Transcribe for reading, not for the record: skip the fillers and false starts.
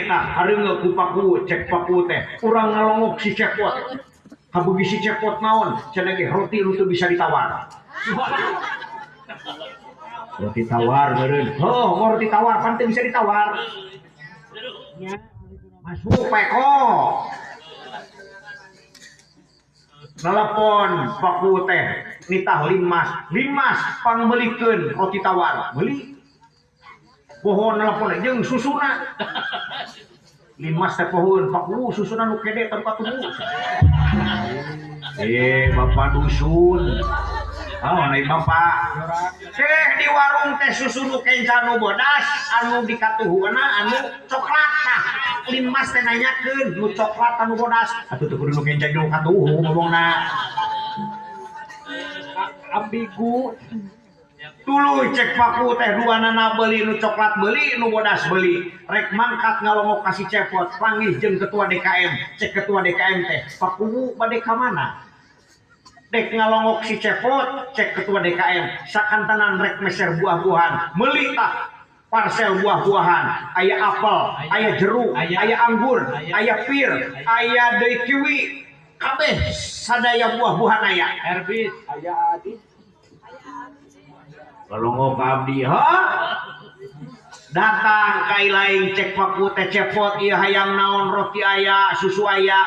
Kade tah hareungeu ku Paku cek Paku teh urang ngalongok si Cepot. Kabugi si Cepot naon cenah ge roti nu teu bisa ditawar. Roti tawar meureun. Heuh, roti tawar pan teu bisa ditawar. Masuk peko. Telepon Paku teh nitah Linmas, Linmas pangmeulikeun roti tawar. Meuli. Poho nelpon jeung susuna. Linmas teh pohoeun Paku susuna nu kede tempat tunggu. Bapak dusun. Oh, naik bapak. Teh di warung teh susu nu kenca nu bodas, anu dikatuhuna anu coklat tah. Linmas teh nanyakeun nu coklat anu bodas. Atuh teu kudu nu kenca jeung katuhu ngomongna. Ambigu. Tuluy cek Paku teh duanana beuli nu coklat beuli nu bodas beuli. Rek mangkat ngalongok ka si Cepot panggih jeung ketua DKM. Cek ketua DKM teh Paku bade ka mana? Dek ngalongok si Cepot cek ketua DKM sakantenan rek meser buah-buahan. Meuli tah parcel buah-buahan, aya apel, aya jeruk, aya anggur, aya pir, aya deui kiwi, kabeh sadaya buah-buahan aya. Herbis, aya adi. Ngalongok abdi, ha? Datang ka ilaing cek Paku teh Cepot ieu hayang naon roti aya, susu aya.